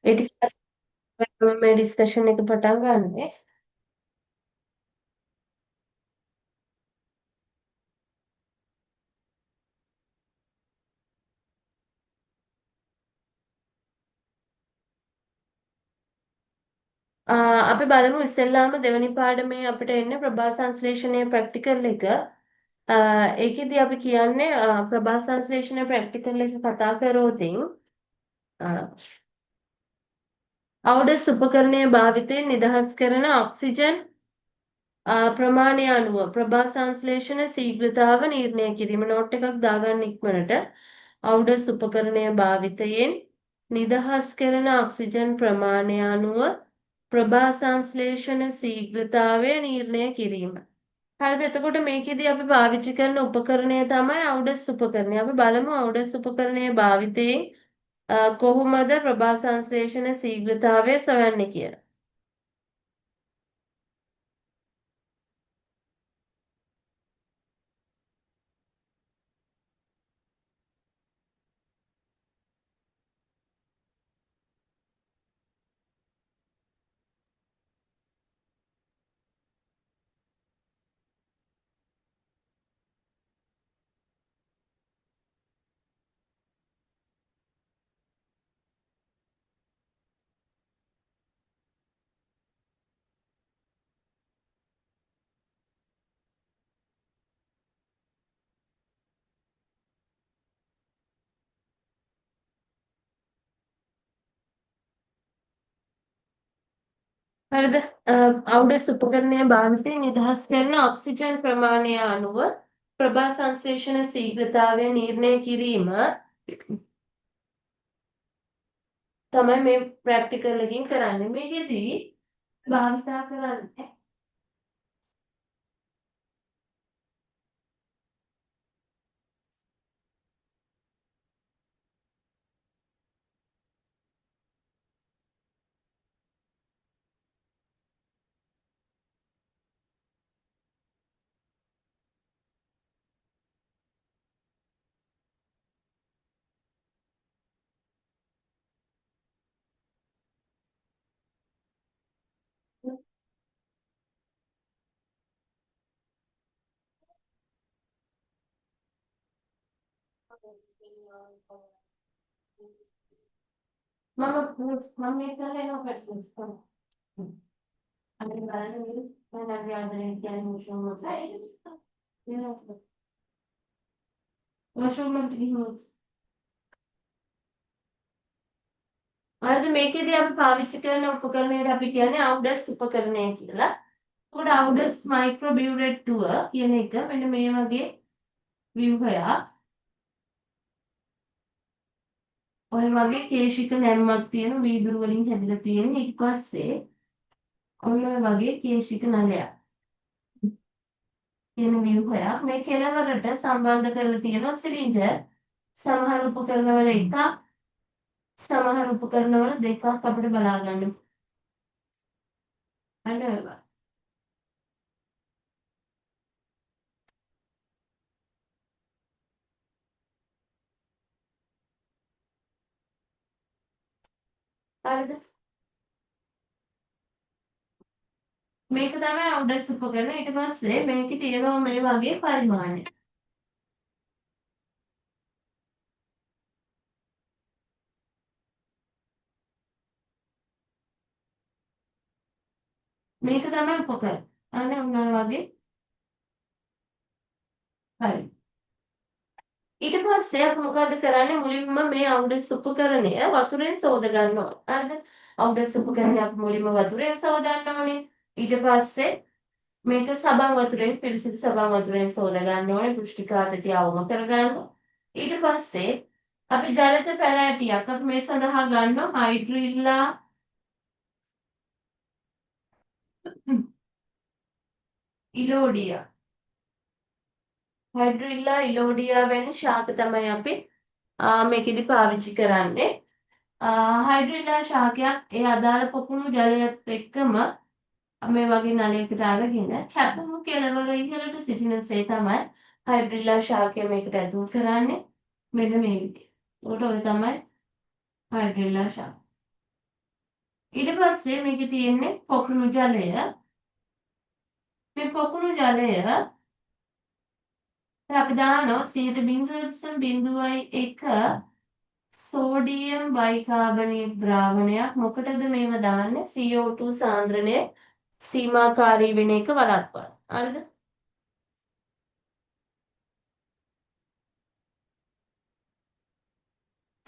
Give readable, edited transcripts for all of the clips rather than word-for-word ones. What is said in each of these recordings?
ඒ ටික මම මේ ඩිස්කෂන් එක පටන් ගන්නෙ. අපි බලමු ඉස්සෙල්ලාම දෙවෙනි පාඩමේ අපිට එන්නේ ප්‍රභා සංශ්ලේෂණයේ ප්‍රැක්ටිකල් එක. ඒකෙදි අපි කියන්නේ ප්‍රභා සංශ්ලේෂණයේ ප්‍රැක්ටිකල් එක කතා කරෝතින් අවුඩස් උපකරණය භාවිතයෙන් නිදහස් කරන ඔක්සිජන් ප්‍රමාණය අනුව ප්‍රභා සංශ්ලේෂණ ශීඝ්‍රතාව නිර්ණය කිරීම. නෝට් එකක් දාගන්න ඉක්මනට. අවුඩස් උපකරණය භාවිතයෙන් නිදහස් කරන ඔක්සිජන් ප්‍රමාණය අනුව ප්‍රභා සංශ්ලේෂණ ශීඝ්‍රතාවය නිර්ණය කිරීම. හරිද? එතකොට මේකෙදි අපි පාවිච්චි කරන උපකරණය තමයි අවුඩස් උපකරණය. අපි බලමු අවුඩස් උපකරණය භාවිතයෙන් කොහොමද ප්‍රභා සංශ්ලේෂණ ශීඝ්‍රතාවය සොයන්නේ කියලා. හරිද? අවුඩස් උපකරණය භාවිතයෙන් නිදහස් කරන ඔක්සිජන් ප්‍රමාණය අනුව ප්‍රභා සංශ්ලේෂණ ශීඝ්‍රතාවය නිර්ණය කිරීම තමයි මේ ප්‍රැක්ටිකල් එකකින් කරන්නේ. මේකෙදි භාවිතා කරන්නේ මම මම මේක කරලා එනවා ප්‍රශ්න. අනේ බලන්න මේ මම නම් ආදරේ කියන්නේ මොෂෝම වොෂ්රූම් එකට ගිහින්. හරිද? මේකෙදි අපි පාවිච්චි කරන උපකරණයට අපි කියන්නේ අවුඩස් උපකරණය කියලා. එතකොට අවුඩස් මයික්‍රෝ බියුරෙට්ටුව කියන එක මෙන්න මේ වගේ ව්‍යුහයක්. ඔය වගේ කේශික නැම්මක් තියෙන වීදුරු වලින් හැදිලා තියෙන. ඊට පස්සේ ඔන්න ඔය වගේ කේශික නලයක් තියෙන ව්‍යුහයක්. මේ කෙළවරට සම්බන්ධ කරලා තියෙනවා සිලින්ඩර්. සමහර උපකරණවල එකක්, සමහර උපකරණවල දෙකක් අපිට බලා ගන්න. අන්න ඔය වගේ. හරිද? මේක තමයි අවුඩස් උපකරණ. ඊට පස්සේ මේකේ තියෙනවා මේ වගේ පරිමාණය. මේක තමයි උපකරණ. අන්න ඔන්න ඔය වගේ. හරි. ඊට පස්සේ අපි මොකද්ද කරන්නේ? මුලින්ම මේ අවුඩස් උපකරණය වතුරෙන් සෝද ගන්න ඕනේ. හරිද? අවුඩස් උපකරණය අපි මුලින්ම වතුරෙන් සෝදන්න ඕනේ. ඊට පස්සේ මේක සබන් වතුරෙන්, පිරිසිදු සබන් වතුරෙන් සෝද ගන්න ඕනේ. පෘෂ්ඨිකාතටි අවම කරගන්න. ඊට පස්සේ අපි ජලජ පැලෑටියක් අපි මේ සඳහා ගන්නවා හයිඩ්‍රිල්ලා ඉලෝඩියා. හයිඩ්‍රිල්ලා ඉලෝඩියා වැනි ශාක තමයි අපි මේකෙදි පාවිච්චි කරන්නේ. හයිඩ්‍රිල්ලා ශාකයක් ඒ අදාළ පොකුණු ජලයත් එක්කම මේ වගේ නලයකට අරගෙන කැපුණු කෙළවර ඉහළට සිටිනසේ තමයි හයිඩ්‍රිල්ලා ශාකය මේකට ඇතුල් කරන්නේ. මෙන්න මේ විදිහට. ඒකට ඔය තමයි හයිඩ්‍රිල්ලා ශාක. ඊට පස්සේ මේකේ තියෙන්නේ පොකුණු ජලය. මේ පොකුණු ජලය අපි දානවා 0.01 සෝඩියම් බයිකාබනේට් ද්‍රාවණයක්. මොකටද මේව දාන්නේ? CO2 සාන්ද්‍රණය සීමාකාරී වෙන එක වළක්වන්න. හරිද?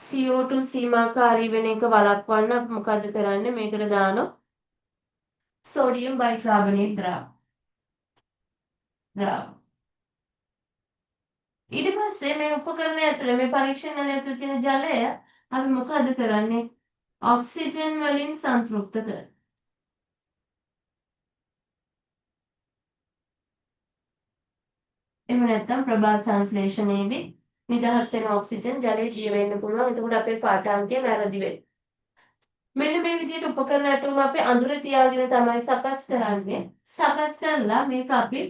CO2 සීමාකාරී වෙන එක වළක්වන්න අපි මොකද්ද කරන්නේ? මේකට දානවා සෝඩියම් බයිකාබනේට් ද්‍රාවණය. ඊට පස්සේ මේ උපකරණය ඇතුලේ මේ පරීක්ෂණ නලය ඇතුලේ තියෙන ජලය අපි මොකද කරන්නේ? ඔක්සිජන් වලින් සන්තෘප්ත කරනවා. එහෙම නැත්නම් ප්‍රභා සංශ්ලේෂණයේදී නිදහස් වෙන ඔක්සිජන් ජලයේ දිය වෙන්න පුළුවන්. එතකොට අපේ පාඨාංකය වැරදි වෙනවා. මෙන්න මේ විදිහට උපකරණ ඇටුම අපි අඳුර තියාගෙන තමයි සකස් කරන්නේ. සකස් කරලා මේක අපි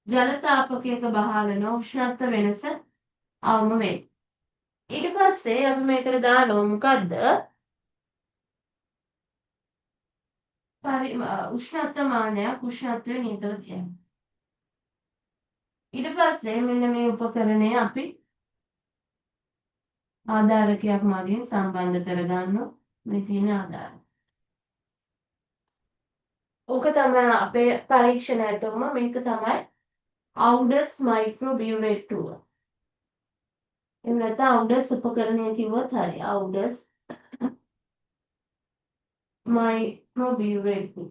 ජල තාපකයක බහලන උෂ්ණත්ව වෙනස අවම වෙයි. ඊට පස්සේ අපි මේකට දානවා මොකද්ද? උෂ්ණත්ව මානයක් උෂ්ණත්වය නියතව තියන්න. ඊට පස්සේ මෙන්න මේ උපකරණය අපි ආධාරකයක් මගින් සම්බන්ධ කරගන්නවා. මේ තියෙන ආධාරය. ඕක තමයි අපේ පරීක්ෂණ ඇටුම. මේක තමයි අවුඩස් මයික්‍රෝ බියුරෙට්ටුව. එහෙම නැත්නම් අවුඩස් උපකරණය කිව්වොත් හරි. අවුඩස් මයික්‍රෝ බියුරෙට්ටුව.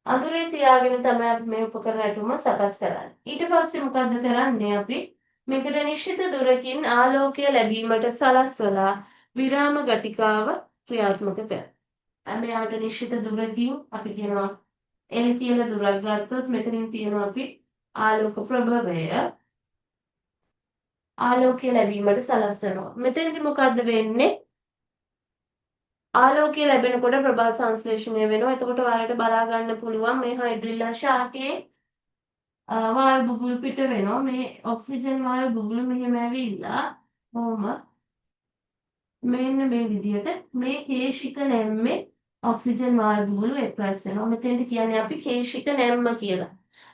අඳුරේ තියාගෙන තමයි අපි මේ උපකරණ ඇටුම සකස් කරන්නේ. ඊට පස්සේ මොකද්ද කරන්නේ අපි? මේකට නිශ්චිත දුරකින් ආලෝකය ලැබීමට සලස්වලා විරාම ඝටිකාව ක්‍රියාත්මක කරනවා. මෙයාට නිශ්චිත දුරකින් අපි කියනවා L කියලා දුරක් ගත්තොත් මෙතනින් තියෙනවා අපි ආලෝක ප්‍රභවය. ආලෝකය ලැබීමට සලස්වනවා. මෙතනදි මොකද්ද වෙන්නේ? ආලෝකය ලැබෙනකොට ප්‍රභා සංශ්ලේෂණය වෙනවා. එතකොට ඔයාලට බලා ගන්න පුළුවන් මේ හයිඩ්‍රිල්ලා ශාකයේ වායු බුබුලු පිට වෙනවා. මේ ඔක්සිජන් වායු බුබුලු මෙහෙම ඇවිල්ලා කොහොම මෙන්න මේ විදියට මේ කේශික නැම්මේ ඔක්සිජන් වායු බුබුලු එක් රැස් වෙනවා. මෙතෙන්ට කියන්නේ අපි කේශික නැම්ම කියලා.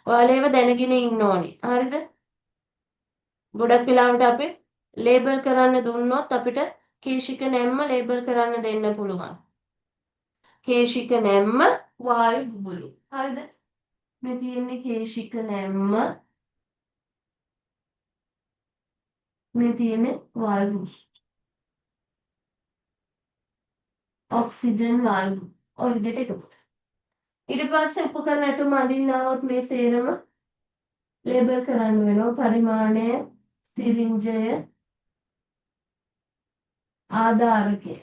ඔයාලා ඒව දැනගෙන ඉන්න ඕනේ. හරිද? ගොඩක් වෙලාවට අපි ලේබල් කරන්න දුන්නොත් අපිට කේශික නැම්ම ලේබල් කරන්න දෙන්න පුළුවන්. කේශික නැම්ම වායු බුබුලු. හරිද? මේ තියෙන්නේ කේශික නැම්ම, මේ තියෙන්නේ වායු බුබුලු. ඔක්සිජන් වායු බුබුලු. ඔය විදිහට එකතු කරනවා. ඊට පස්සේ උපකරණ ඇටුම අඳින්න ආවොත් මේ සේරම ලේබල් කරන්න වෙනවා. පරිමාණය, සිරින්ජය, ආධාරකය.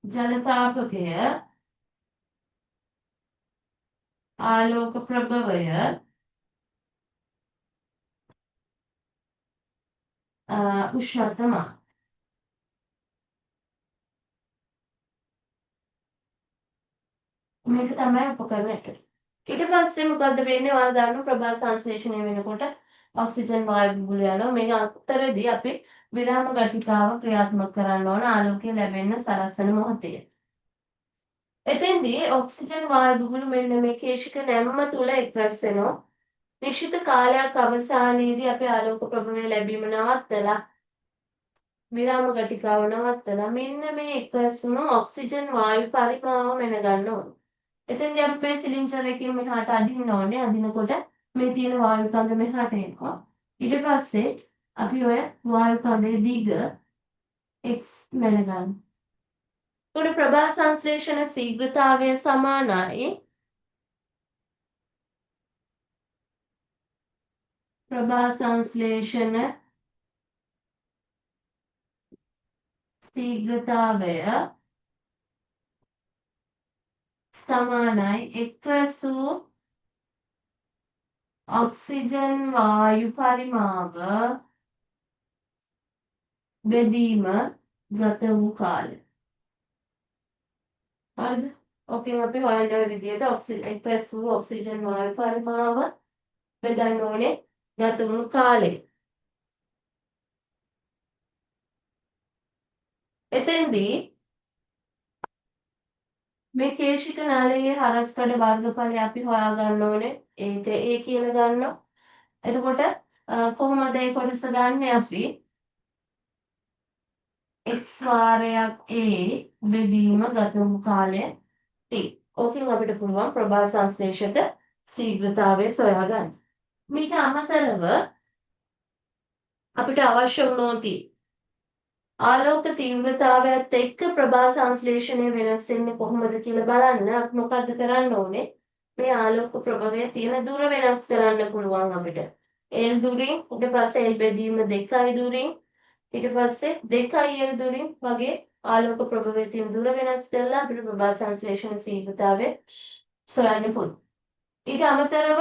ජල තාපකය, ආලෝක ප්‍රභවය, උෂ්ණත්ව මාන. මේක තමයි උපකරණ එක. ඊට පස්සේ මොකද්ද වෙන්නේ? ඔයාලා දන්නවා ප්‍රභා සංශ්ලේෂණය වෙනකොට ඔක්සිජන් වායු බුබුලු යනවා. මේක අතරේදී අපි විරාම ඝටිකාව ක්‍රියාත්මක කරන්න ඕන ආලෝකය ලැබෙන්න සලස්වන මොහොතේ. එතෙන්දී ඔක්සිජන් වායු බුබුලු මෙන්න මේ කේශික නැම්ම තුල එක් රැස් වෙනවා. නිශ්චිත කාලයක් අවසානයේදී අපි ආලෝක ප්‍රභවය ලැබීම නවත්තලා විරාම ඝටිකාව නවත්තලා මෙන්න මේ එක් රැස් වුණු ඔක්සිජන් වායු පරිමාව මැනගන්න ඕන. එතෙන්දී අපි මේ සිලින්ඩර් එකකින් මෙහාට අදින්න ඕනේ. අදිනකොට මේ තියෙන වායු කඳ මෙහාට එනවා. ඊට පස්සේ අපි ඔය වායු කඳේ දිග x මැනගන්න. එතකොට ප්‍රභා සංශ්ලේෂණ ශීඝ්‍රතාවය සමානයි ප්‍රභා සංශ්ලේෂණ ශීඝ්‍රතාවය සමානයි එක් රැස් වූ ඔක්සිජන් වායු පරිමාව බෙදීම ගත වූ කාලය. හරිද? ඔකෙන් අපි හොයන්න ඕන විදියට එක් රැස් වූ ඔක්සිජන් වායු පරිමාව බෙදන්න ඕනේ ගත වුණු කාලය. එතෙන්දී මේ කේශික නලයේ හරස්කඩ වර්ගඵලය අපි හොයා ගන්න ඕනේ. ඒක A කියලා ගන්නවා. එතකොට කොහොමද ඒ කොටස ගන්නෙ අපි? X වාරයක් A බෙදීම ගත වූ කාලය T. ඕකෙන් අපිට පුළුවන් ප්‍රභා සංශ්ලේෂක ශීඝ්‍රතාවය සොයා ගන්න. මීට අමතරව අපිට අවශ්‍ය වුණොත් ආලෝක තීව්‍රතාවයත් එක්ක ප්‍රභා සංශ්ලේෂණය වෙනස් වෙන්නේ කොහොමද කියලා බලන්න අපි මොකද්ද කරන්න ඕනේ? මේ ආලෝක ප්‍රභවය තියෙන දුර වෙනස් කරන්න පුළුවන් අපිට. L දුරින් ඊට පස්සේ L බෙදීම 2 දුරින් ඊට පස්සේ 2 L දුරින් වගේ ආලෝක ප්‍රභවය තියෙන දුර වෙනස් කරලා අපිට ප්‍රභා සංශ්ලේෂණ ශීඝ්‍රතාවය සොයන්න පුළුවන්. ඊට අමතරව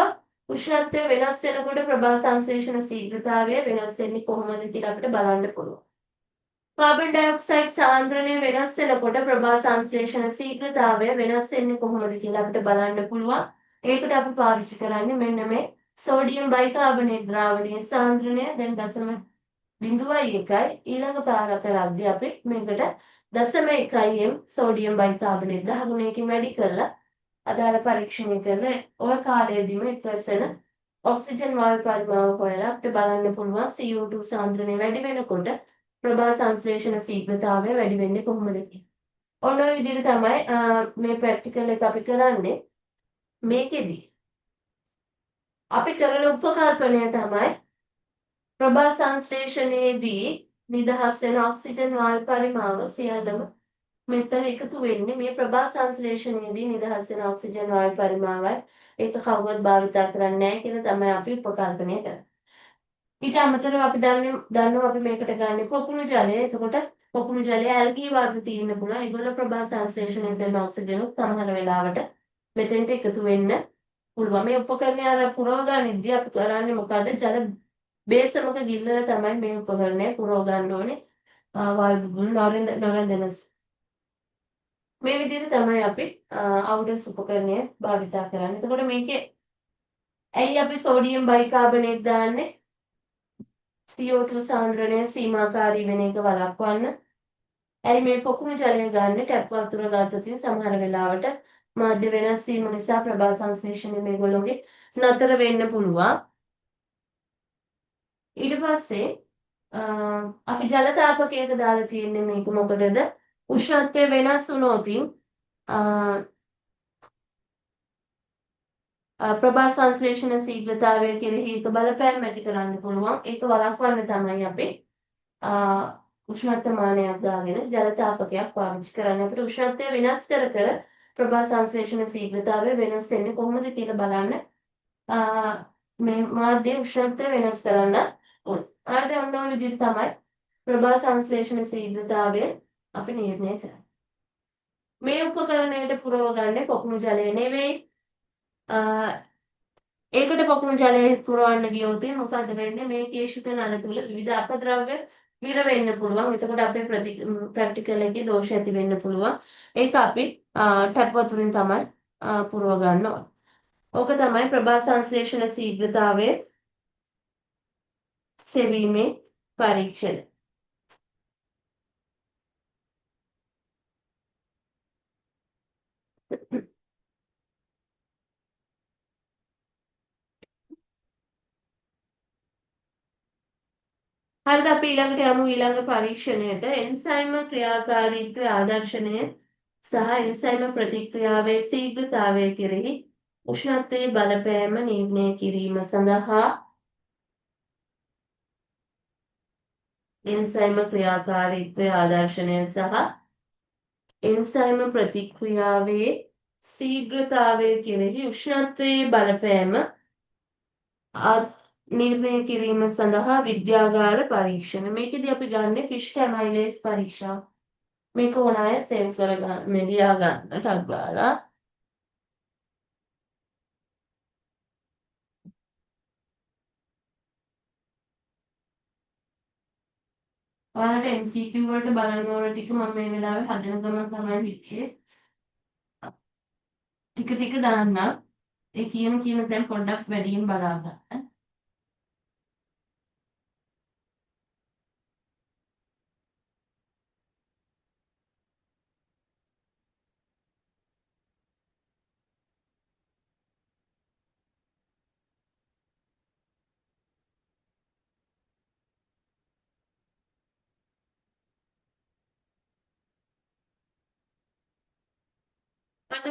උෂ්ණත්වය වෙනස් වෙනකොට ප්‍රභා සංශ්ලේෂණ ශීඝ්‍රතාවය වෙනස් වෙන්නේ කොහොමද කියලා අපිට බලන්න පුළුවන්. කාබන් ඩයොක්සයිඩ් සාන්ද්‍රණය වෙනස් වෙනකොට ප්‍රභා සංශ්ලේෂණ ශීඝ්‍රතාවය වෙනස් වෙන්නේ කොහොමද කියලා අපිට බලන්න පුළුවන්. ඒකට අපි පාවිච්චි කරන්නේ මෙන්න මේ සෝඩියම් බයිකාබනේට් ද්‍රාවණයේ සාන්ද්‍රණය දැන් 0.01යි. ඊළඟ පාර කරද්දී අපි මේකට 0.1 m sodium bicarbonate 10 ගුණයකින් වැඩි කරලා අදාළ පරීක්ෂණය කරලා ඔය කාලයේදීම එක්රැස් වෙන ඔක්සිජන් වායු පරිමාව හොයලා අපිට බලන්න පුළුවන් CO2 සාන්ද්‍රණය වැඩි වෙනකොට ප්‍රභා සංශ්ලේෂණ ශීඝ්‍රතාවය වැඩි වෙන්නේ කොහොමද කියලා. ඔන්න ඔය විදිහට තමයි මේ ප්‍රැක්ටිකල් එක අපි කරන්නේ. මේකෙදි අපි කරන උපකල්පනය තමයි ප්‍රභා සංශ්ලේෂණයේදී නිදහස් වෙන ඔක්සිජන් වායු පරිමාව සියල්ලම මෙතන එකතු වෙන්නේ මේ ප්‍රභා සංශ්ලේෂණයේදී නිදහස් වෙන ඔක්සිජන් වායු පරිමාවයි. ඒක කවුරුවත් භාවිතා කරන්නේ නැහැ කියලා තමයි අපි උපකල්පනය කරන්නේ. ඊට අමතරව අපි දන්නවා අපි මේකට ගන්නේ පොකුණු ජලය. එතකොට පොකුණු ජලය ඇල්ගී වර්ග තියෙන්න පුළුවන්. ඒගොල්ලෝ ප්‍රභා සංශ්ලේෂණය කරන ඔක්සිජන් උත් සමහර වෙලාවට මෙතෙන්ට එකතු වෙන්න පුළුවන්. මේ උපකරණය අර පුරව ගනිද්දී අපි කරන්නේ මොකද්ද? ජල බේසමක ගිල්ලලා තමයි මේ උපකරණය පුරව ගන්න ඕනේ. වායු බුබුලු නොරැඳෙනස්. මේ විදිහට තමයි අපි අවුඩස් උපකරණය භාවිතා කරන්නේ. එතකොට මේකේ ඇයි අපි සෝඩියම් බයිකාබනේට් දාන්නේ? CO2 සාන්ද්‍රණය සීමාකාරී වෙන එක වළක්වන්න. ඇයි මේ පොකුණු ජලය ගන්න? ටැප් වතුර ගත්තොත් සමහර වෙලාවට මාධ්‍ය වෙනස් වීම නිසා ප්‍රභා සංශ්ලේෂණය මේගොල්ලෝගේ නතර වෙන්න පුළුවන්. ඊට පස්සේ අපි ජල තාපකයක දාලා තියෙන්නේ මේක මොකටද? උෂ්ණත්වය වෙනස් වුණොත් ප්‍රභා සංශ්ලේෂණ ශීඝ්‍රතාවය කෙරෙහි එක බලපෑම් ඇති කරන්න පුළුවන්. ඒක වළක්වන්න තමයි අපි උෂ්ණත්ව මානයක් දාගෙන ජල තාපකයක් පාවිච්චි කරන්නේ. අපිට උෂ්ණත්වය වෙනස් කර කර ප්‍රභා සංශ්ලේෂණ ශීඝ්‍රතාවය වෙනස් වෙන්නේ කොහොමද කියලා බලන්න මේ මාධ්‍ය උෂ්ණත්වය වෙනස් කරන්න ඕන. හරිද? ඔන්න ඔය විදිහට තමයි ප්‍රභා සංශ්ලේෂණ ශීඝ්‍රතාවය අපි නිර්ණය කරන්නේ. මේ උපකරණයට පුරව ගන්න පොකුණු ජලය නෙවෙයි. ඒකට පොකුණු ජලය පුරවන්න ගියොත් මොකද වෙන්නේ? මේ කේශික නල තුල විවිධ අපද්‍රව්‍ය විර වෙන්න පුළුවන්. එතකොට අපේ ප්‍රැක්ටිකල් එකේ දෝෂ ඇති වෙන්න පුළුවන්. ඒක අපි ටැප් වතුරින් තමයි පුරව ගන්න ඕන. ඕක තමයි ප්‍රභා සංශ්ලේෂණ ශීඝ්‍රතාවය සෙවීමේ පරීක්ෂණ. හරිද? අපි ඊළඟට යමු ඊළඟ පරීක්ෂණයට. එන්සයිම ක්‍රියාකාරීත්වය ආදර්ශනය සහ එන්සයිම ප්‍රතික්‍රියාවේ ශීඝ්‍රතාවය කෙරෙහි උෂ්ණත්වයේ බලපෑම නිර්ණය කිරීම සඳහා එන්සයිම ක්‍රියාකාරීත්වය ආදර්ශනය සහ එන්සයිම ප්‍රතික්‍රියාවේ ශීඝ්‍රතාවය කෙරෙහි උෂ්ණත්වයේ බලපෑම නිර්ණය කිරීම සඳහා විද්‍යාගාර පරීක්ෂණ. මේකෙදි අපි ගන්නෙ ෆිෂ් ඇමයිලේස් පරීක්ෂාව. මේක ඕන අය සේව් කරගන්න, මේ ලියා ගන්න ටග් ගාලා. ඔයාලට MCQ වලට බලන්න ඕන ටික මම මේ වෙලාවේ හදන ගමන් තමයි හිටියේ. ටික ටික දාන්න. ඒ කියන කියන තැන් පොඩ්ඩක් වැඩියෙන් බලා ගන්න.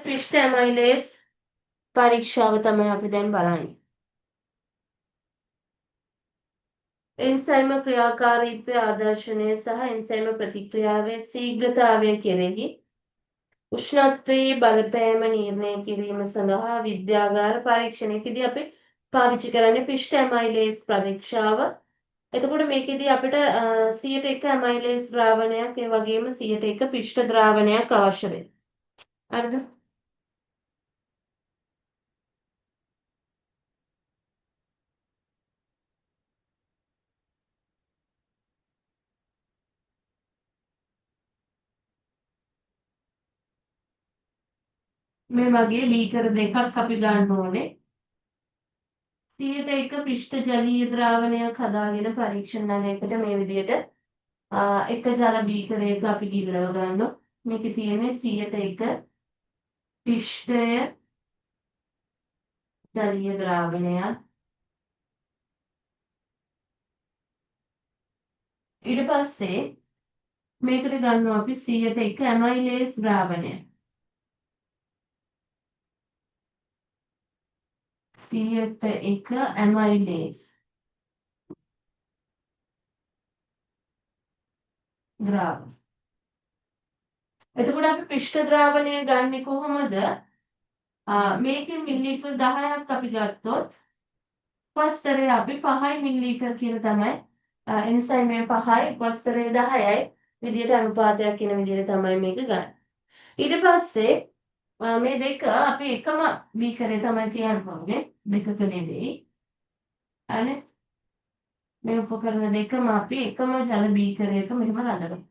පිෂ්ඨ ඇමයිලේස් පරීක්ෂාව තමයි අපි දැන් බලන්නේ. එන්සයිම ක්‍රියාකාරීත්වය ආදර්ශනය සහ එන්සයිම ප්‍රතික්‍රියාවේ ශීඝ්‍රතාවය කෙරෙහි උෂ්ණත්වයේ බලපෑම නිර්ණය කිරීම සඳහා විද්‍යාගාර පරීක්ෂණයකදී අපි පාවිච්චි කරන්නේ පිෂ්ඨ ඇමයිලේස් පරීක්ෂාව. එතකොට මේකෙදී අපිට 101 ඇමයිලේස් ද්‍රාවණයක් ඒ වගේම 101 පිෂ්ඨ ද්‍රාවණයක් අවශ්‍ය වෙනවා. හරිද? මේ වගේ බීකර දෙකක් අපි ගන්න ඕනේ. 101 පිෂ්ඨ ජලීය ද්‍රාවණයක් හදාගෙන පරීක්ෂණ නලයකට මේ විදිහට එක ජල බීකරයක අපි ගිල්ලව ගන්නවා. මේකේ තියෙන්නේ 101 පිෂ්ඨය ජලීය ද්‍රාවණයක්. ඊට පස්සේ මේකට ගන්නවා අපි 101 ඇමයිලේස් ද්‍රාවණය. 101 ඇමයිලේස් ද්‍රාවණය. එතකොට අපි පිෂ්ඨ ද්‍රාවණය ගන්නෙ කොහොමද? මේකෙන් මිලිලීටර් 10ක් අපි ගත්තොත් උපස්තරය අපි 5 මිලිලීටර් කියලා තමයි එන්සයිමේ 5යි උපස්තරය 10යි විදියට අනුපාතයක් කියන විදියට තමයි මේක ගන්න. ඊට පස්සේ මේ දෙක අපි එකම බීකරේ තමයි තියන්න ඕනේ, දෙකක නෙවෙයි. හරිනේ? මේ උපකරණ දෙකම අපි එකම ජල බීකරයක මෙහෙම රඳවනවා.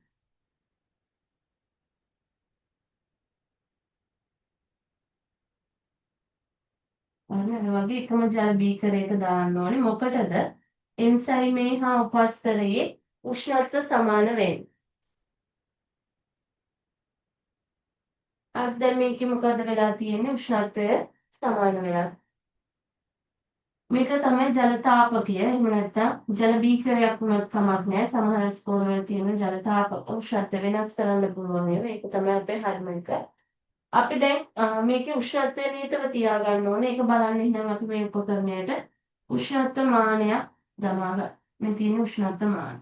අන්න අර වගේ එකම ජල බීකරයක දාන්න ඕනේ. මොකටද? එන්සයිමේ හා උපස්තරයේ උෂ්ණත්ව සමාන වෙන්න. අර දැන් මේකේ මොකද වෙලා තියෙන්නේ? උෂ්ණත්වය සමාන වෙලා. මේක තමයි ජල තාපකය. එහෙම නැත්නම් ජල බීකරයක් වුණත් කමක් නෑ. සමහර ස්කෝල වල තියෙන ජල තාපක උෂ්ණත්වය වෙනස් කරන්න පුළුවන් ඒවා. ඒක තමයි අපේ හරිම එක. අපි දැන් මේකේ උෂ්ණත්වය නියතව තියාගන්න ඕනේ. ඒක බලන්න එහෙනම් අපි මේ උපකරණයට උෂ්ණත්ව මානයක් දමා ගන්න. මේ තියෙන උෂ්ණත්ව මානය.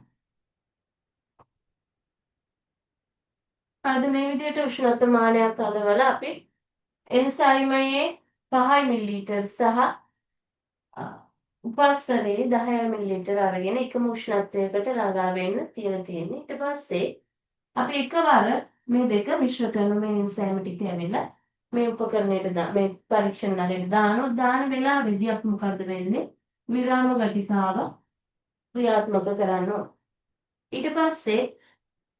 හරිද? මේ විදිහට උෂ්ණත්ව මානයක් අලවලා අපි එන්සයිමයේ 5 මිලිලීටර් සහ උපස්තරයේ 10 මිලිලීටර් අරගෙන එකම උෂ්ණත්වයකට ළඟා වෙන්න තියලා තියෙන්නේ. ඊට පස්සේ අපි එකවර මේ දෙක මිශ්‍ර කරන මේ එන්සයිම ටික ඇවිල්ලා මේ උපකරණයට මේ පරීක්ෂණ නලයට දානවා. දාන වෙලාවේදී අපි මොකද්ද වෙන්නේ? විරාම ඝටිකාව ක්‍රියාත්මක කරන්න ඕන. ඊට පස්සේ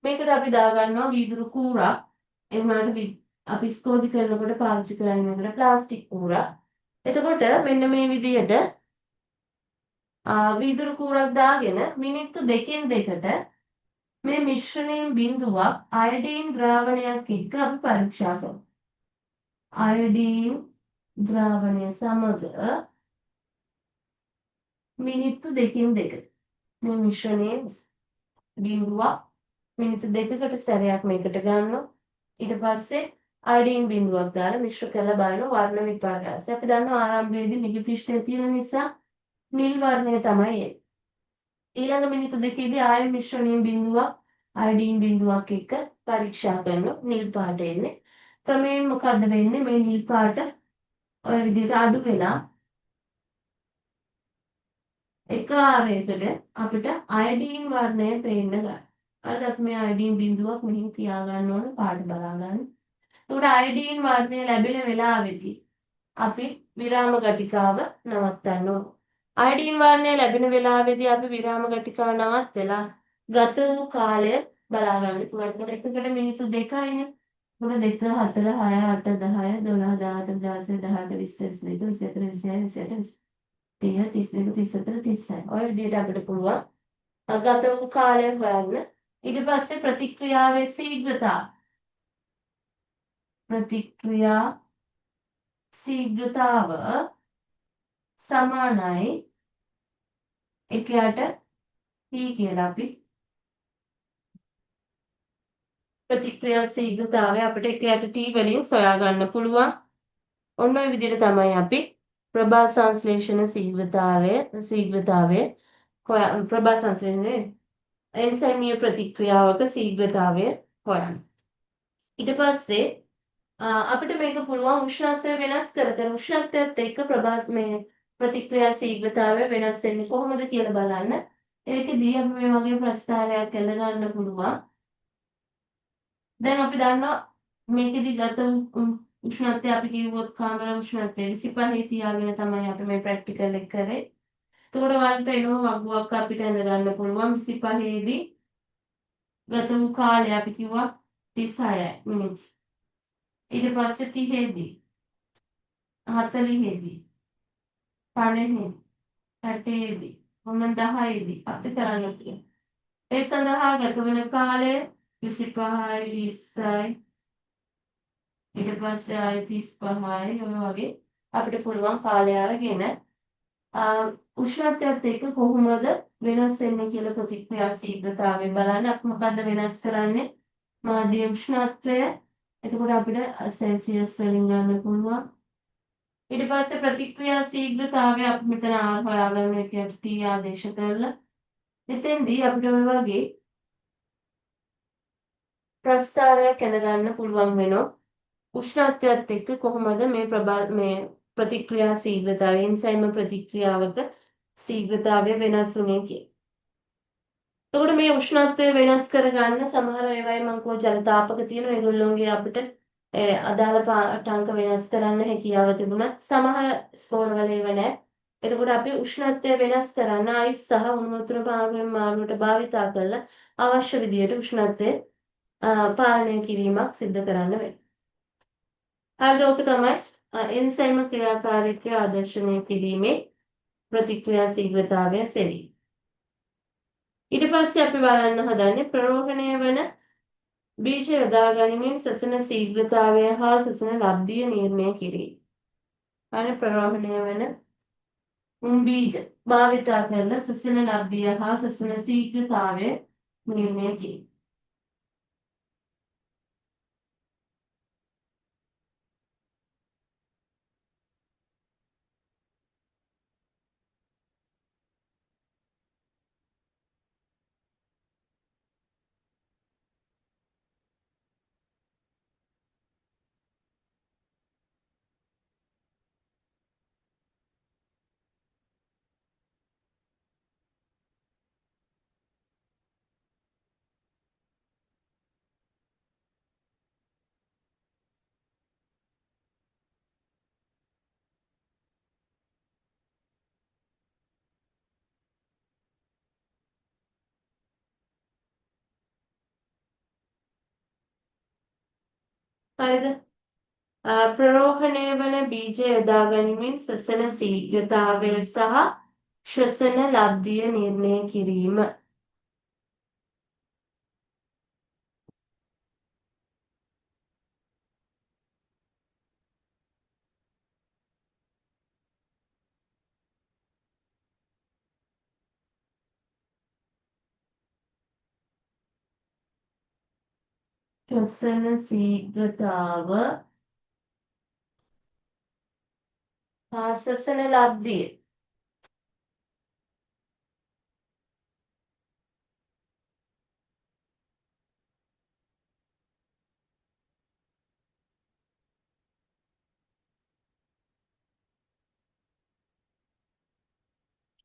මේකට අපි දාගන්නවා වීදුරු කූරක්. ඒ වුණාට අපි ස්කෝධි කරනකොට පාවිච්චි කරන්නේ මේකට ප්ලාස්ටික් කූරක්. එතකොට මෙන්න මේ විදිහට වීදුරු කූරක් දාගෙන මිනිත්තු දෙකෙන් දෙකට මේ මිශ්‍රණයෙන් බිඳුවක් අයඩීන් ද්‍රාවණයක් එක්ක අපි පරීක්ෂා කරමු. අයඩීන් ද්‍රාවණය සමග මිනිත්තු දෙකෙන් දෙකට මේ මිශ්‍රණයෙන් බිඳුවක් මිනිත්තු දෙකකට සැරයක් මේකට ගන්නවා. ඊට පස්සේ අයඩීන් බිඳුවක් දාලා මිශ්‍ර කරලා බලන වර්ණ විපර්යාසය. අපි දන්නවා ආරම්භයේදී මිගි පෘෂ්ඨය තියෙන නිසා නිල් වර්ණය තමයි එන්නේ. ඊළඟ මිනිත්තු දෙකේදී ආයෙ මිශ්‍රණයෙන් බිඳුවක් අයඩීන් බිඳුවක් එක්ක පරීක්ෂා කරනවා. නිල් පාට එන්නේ. ක්‍රමයෙන් මොකද්ද වෙන්නේ? මේ නිල් පාට ඔය විදිහට අඩු වෙලා එක ආරයකට අපිට අයඩීන් වර්ණය පේන්න ගන්නවා. හරිද? අපි මේ අයඩීන් බිඳුවක් මෙහෙන් තියාගන්න ඕන පාට බලා ගන්න. එතකොට අයඩීන් වර්ණය ලැබෙන වෙලාවේදී අපි විරාම ඝටිකාව නවත්තන්න ඕන. අයඩීන් වර්ණය ලැබෙන වෙලාවේදී අපි විරාම ඝටිකාව නවත්තලා ගත වූ කාලය බලා ගන්න පුළුවන්. එතකොට එකකට මිනිත්තු දෙකයිනේ. එතකොට 2 4 6 8 10 12 14 16 18 20 22 24 26 28 30 32 34 36. ඔය විදිහට අපිට පුළුවන් ගත වූ කාලය හොයන්න. ඊට පස්සේ ප්‍රතික්‍රියාවේ ශීඝ්‍රතාව. ප්‍රතික්‍රියා ශීඝ්‍රතාව සමානයි 1 යට T කියලා අපි ප්‍රතික්‍රියා ශීඝ්‍රතාවය අපිට 1 යට T වලින් සොයා ගන්න පුළුවන්. ඔන්න ඔය විදිහට තමයි අපි ප්‍රභා සංශ්ලේෂණ ශීඝ්‍රතාවය හොයා ප්‍රභා සංශ්ලේෂණය එන්සයිමීය ප්‍රතික්‍රියාවක ශීඝ්‍රතාවය හොයන්න. ඊට පස්සේ අපිට මේක පුළුවන් උෂ්ණත්වය වෙනස් කර කර උෂ්ණත්වයත් එක්ක ප්‍රභා මේ ප්‍රතික්‍රියා ශීඝ්‍රතාවය වෙනස් වෙන්නේ කොහොමද කියලා බලන්න. ඒකෙදී අපි මේ වගේ ප්‍රස්තාරයක් ඇඳ ගන්න පුළුවන්. දැන් අපි දන්නවා මේකෙදි ගත උෂ්ණත්වය අපි කිව්වොත් කාමර උෂ්ණත්වය 25 තියාගෙන තමයි අපි මේ ප්‍රැක්ටිකල් එක කරේ. එතකොට ඔයාලට එනවා වගුවක් අපිට ඇඳ ගන්න පුළුවන් 25 දී ගත වූ කාලය අපි කිව්වා 36 මිනිත්තු. ඊට පස්සේ 30 දී 40 දී 50 60 දී ඔන්න 10 දී අපි කරන්න තියෙනවා. ඒ සඳහා ගත වෙන කාලය 25යි 20යි ඊට පස්සේ ආයෙ 35යි ඔය වගේ අපිට පුළුවන් කාලය අරගෙන උෂ්ණත්වයත් එක්ක කොහොමද වෙනස් වෙන්නේ කියලා ප්‍රතික්‍රියා ශීඝ්‍රතාවය බලන්න. අපි මොකද්ද වෙනස් කරන්නේ? මාධ්‍ය උෂ්ණත්වය. එතකොට අපිට සෙල්සියස් වලින් ගන්න පුළුවන්. ඊට පස්සේ ප්‍රතික්‍රියා ශීඝ්‍රතාවය අපි මෙතන R හොයාගන්න එක T ආදේශ කරලා එතෙන්දී අපිට ඔය වගේ ප්‍රස්තාරයක් ඇඳ ගන්න පුළුවන් වෙනවා. උෂ්ණත්වයත් එක්ක කොහොමද මේ මේ ප්‍රතික්‍රියා ශීඝ්‍රතාවය එන්සයිම ප්‍රතික්‍රියාවක ශීඝ්‍රතාවය වෙනස් වුනේ කියලා. එතකොට මේ උෂ්ණත්වය වෙනස් කරගන්න සමහර ඒවායි මං කිව්ව ජල තාපක තියෙනවා. ඒගොල්ලෝගේ අපිට අදාළ පාඨාංක වෙනස් කරන්න හැකියාව තිබුණා. සමහර ස්කෝලවල ඒව නෑ. එතකොට අපි උෂ්ණත්වය වෙනස් කරන්න අයිස් සහ උණු වතුර පාරුවෙන් මාරුවට භාවිතා කරලා අවශ්‍ය විදියට උෂ්ණත්වය පාලනය කිරීමක් සිදු කරන්න වෙනවා. හරිද? ඕක තමයි එන්සයිම ක්‍රියාකාරීත්වය ආදර්ශනය කිරීමේ ප්‍රතික්‍රියා ශීඝ්‍රතාවය සෙවීම. ඊට පස්සේ අපි බලන්න හදන්නේ ප්‍රරෝහණය වන බීජ යොදා ගනිමින් සසන ශීඝ්‍රතාවය හා සසන ලබ්ධිය නිර්ණය කිරීම. අනේ ප්‍රරෝහණය වන උන් බීජ භාවිතා කරලා සසන ලබ්ධිය හා සසන ශීඝ්‍රතාවය නිර්ණය කිරීම. හරිද? ප්‍රරෝහණය වන බීජ යොදා ගනිමින් ශ්වසන ශීඝ්‍රතාවය සහ ශ්වසන ලබ්ධිය නිර්ණය කිරීම. ශ්වසන ශීඝ්‍රතාව හා ශ්වසන ලබ්ධිය.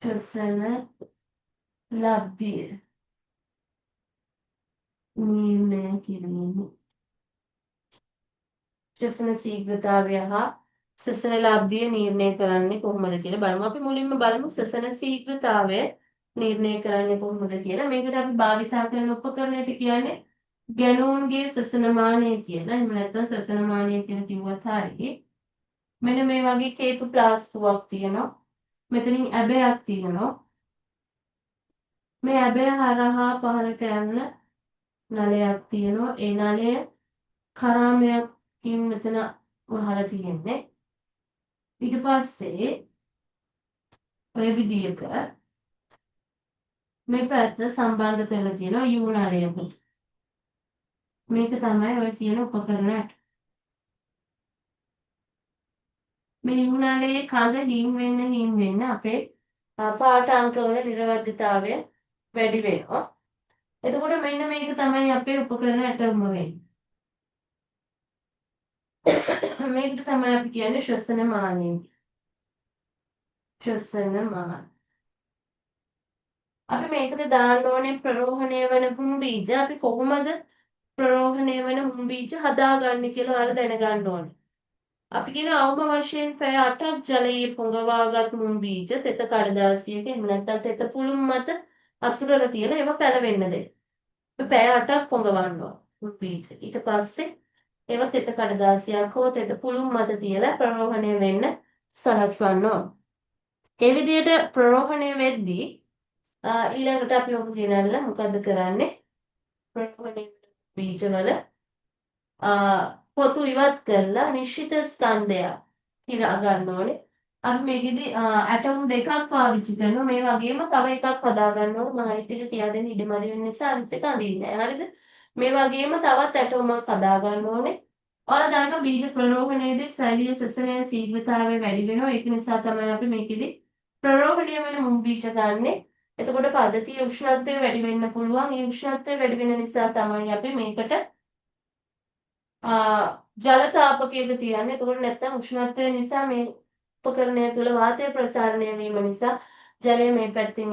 ශ්වසන ලබ්ධිය නිර්ණය කිරීම. ශ්වසන ශීඝ්‍රතාවය හා ශ්වසන ලබ්ධිය නිර්ණය කරන්නේ කොහොමද කියලා බලමු. අපි මුලින්ම බලමු ශ්වසන ශීඝ්‍රතාවය නිර්ණය කරන්නේ කොහොමද කියලා. මේකට අපි භාවිතා කරන උපකරණයට කියන්නේ ගැනෝන්ගේ ශ්වසන මානය කියලා. එහෙම නැත්නම් ශ්වසන මානය කියලා කිව්වත් හරි. මෙන්න මේ වගේ කේතු ප්ලාස්තුවක් තියෙනවා. මෙතනින් ඇබයක් තියෙනවා. මේ ඇබය හරහා පහළට යන්න නලයක් තියෙනවා. ඒ නලය කරාමයකින් මෙතන වහලා තියෙන්නේ. ඊට පස්සේ ඔය විදියට මේ පැත්ත සම්බන්ධ කරලා තියෙනවා you නලයකට. මේක තමයි ඔය කියන උපකරණ. මේ යූ නලයේ කඳ හිම් වෙන්න හිම් වෙන්න අපේ පාට අංකවල නිරවද්‍යතාවය වැඩි වෙනවා. එතකොට මෙන්න මේක තමයි අපේ උපකරණ ඇටවුම වෙන්නේ. මේකට තමයි අපි කියන්නේ ශ්වසන මානය. ශ්වසන මාන. අපි මේකට දාන්න ඕනේ ප්‍රරෝහණය වන හුම් බීජ. අපි කොහොමද ප්‍රරෝහණය වන හුම් බීජ හදාගන්නේ කියලා ඔයාලා දැනගන්න ඕනේ. අපි කියන අවම වශයෙන් පැය 8ක් ජලයේ පොඟවාගත් මුම් බීජ තෙත කඩදාසියක එහෙම නැත්නම් තෙත පුළුම් මත අතුරලා තියලා ඒවා පැලවෙන්න දෙන්න. අපි පැය 8ක් පොඟවන්න ඕන මුම් බීජ. ඊට පස්සේ ඒවා තෙත කඩදාසියක් හෝ තෙත පුළුම් මත තියලා ප්‍රරෝහණය වෙන්න සලස්වන්න ඕන. ඒ විදිහට ප්‍රරෝහණය වෙද්දී ඊළඟට අපි ඔක ගෙනල්ලා මොකද්ද කරන්නේ? ප්‍රරෝහණය බීජවල පොතු ඉවත් කරලා නිශ්චිත ස්කන්ධයක් කිරා ගන්න ඕනේ. අපි මේකෙදි ඇටම් දෙකක් පාවිච්චි කරනවා. මේ වගේම තව එකක් හදා ගන්න ඕනේ. මම අනිත් එක කියා දෙන්න ඉඩ මදි වෙන නිසා අනිත් එක අඳින්නේ නැහැ. හරිද? මේ වගේම තවත් ඇටෝමක් හදා ගන්න ඕනේ. ඔයාලා දන්නවා බීජ ප්‍රරෝහණයේදී සෛලීය ශ්වසනය ශීඝ්‍රතාවය වැඩි වෙනවා. ඒක නිසා තමයි අපි මේකෙදි ප්‍රරෝහණය වෙන මුම් බීජ ගන්නෙ. එතකොට පද්ධතියේ උෂ්ණත්වය වැඩි වෙන්න පුළුවන්. ඒ උෂ්ණත්වය වැඩි වෙන නිසා තමයි අපි මේකට ජල තාපකයක තියන්නේ. එතකොට නැත්තම් උෂ්ණත්වය නිසා මේ උපකරණය තුළ වාතය ප්‍රසාරණය වීම නිසා ජලය මේ පැත්තෙන්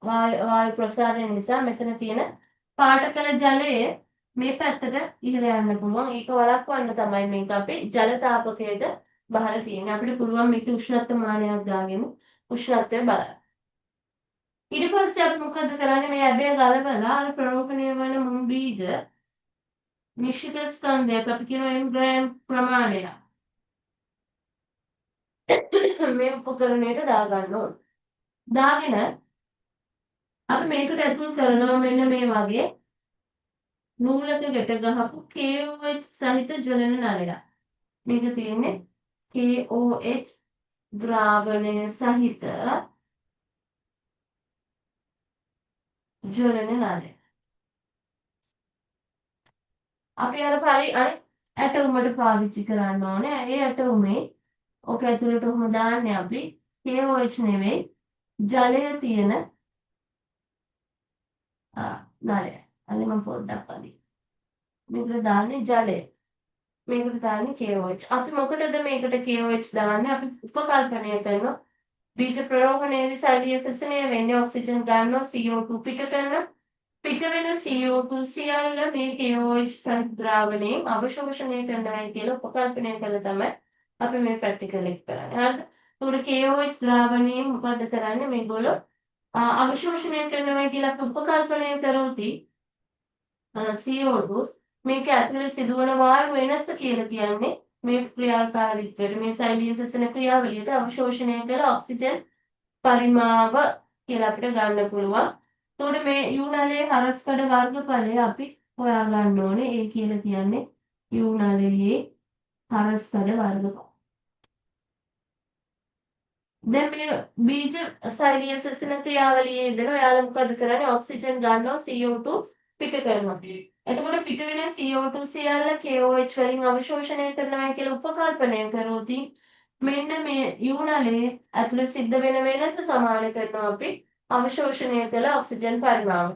වායු ප්‍රසාරණය නිසා මෙතන තියෙන පාට කළ ජලය මේ පැත්තට ඉහළ යන්න පුළුවන්. ඒක වළක්වන්න තමයි මේක අපි ජල තාපකයක බහලා තියෙන්නේ. අපිට පුළුවන් මේකේ උෂ්ණත්ව මානයක් දාගෙන උෂ්ණත්වය බලන්න. ඊට පස්සේ අපි මොකද කරන්නේ? මේ ඇබය ගලවලා අර ප්‍රරෝපණය වන මුම් බීජ නිශ්චිත ස්කන්ධයක් අපි කියනවා m gram ප්‍රමාණයක් මේ උපකරණයට දාගන්න ඕන. දාගෙන අපි මේකට ඇතුල් කරනවා මෙන්න මේ වගේ නූලක ගැට ගහපු KOH සහිත ජ්වලන නලයක්. මේක තියෙන්නේ KOH ද්‍රාවණය සහිත ජ්වලන නලය. අපි අර පරි අනිත් ඇටවුමට පාවිච්චි කරන්න ඕනේ. ඒ ඇටවුමේ ඔක ඇතුළට ඔහොම දාන්නේ අපි KOH නෙවෙයි ජලය තියෙන නලය. අනේ මම පොඩ්ඩක් අදින්. මේකට දාන්නේ ජලය. මේකට දාන්නේ KOH. අපි මොකටද මේකට KOH දාන්නේ? අපි උපකල්පනය කරනවා බීජ ප්‍රරෝහණයේදී සෛලීය ශ්වසනය වෙන්නේ ඔක්සිජන් ගන්නවා CO2 පිට කරනවා. පිට වෙන CO2 සියල්ල මේ KOH සහිත ද්‍රාවණයෙන් අවශෝෂණය කරනවා කියලා උපකල්පනය කළා තමයි අපි මේ ප්‍රැක්ටිකල් එක කරන්නේ. හරිද? ඒකට KOH ද්‍රාවණයෙන් මොකද්ද කරන්නේ? මේගොල්ලෝ අවශෝෂණය කරනවා කියලා අපි උපකල්පනය කරොත් CO2 මේක ඇතුලේ සිදුවන වායු වෙනස කියලා කියන්නේ මේ ක්‍රියාකාරීත්වයට මේ සෛලීය ශ්වසන ක්‍රියාවලියට අවශෝෂණය කළ ඔක්සිජන් පරිමාව කියලා අපිට ගන්න පුළුවන්. එතකොට මේ you නලයේ හරස්කඩ වර්ගඵලය අපි හොයා ගන්න ඕනේ. ඒ කියලා කියන්නේ you නලයේ හරස්කඩ වර්ගඵල. දැන් මේ බීජ සෛලීය ශ්වසන ක්‍රියාවලියේ ඉඳලා ඔයාලා මොකද කරන්නේ? ඔක්සිජන් ගන්නවා CO2 පිට කරනවා. එතකොට පිට වෙන CO2 සියල්ල KOH වලින් අවශෝෂණය කරනවා කියලා උපකල්පනය කරොත් මෙන්න මේ you නලයේ ඇතුළේ සිද්ධ වෙන වෙනස සමාන කරනවා අපි අවශෝෂණය කළ ඔක්සිජන් පරිමාව.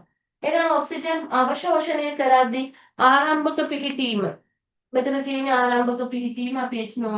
එහෙනම් ඔක්සිජන් අවශෝෂණය කරද්දී ආරම්භක පිහිටීම මෙතන තියෙන ආරම්භක පිහිටීම අපි H0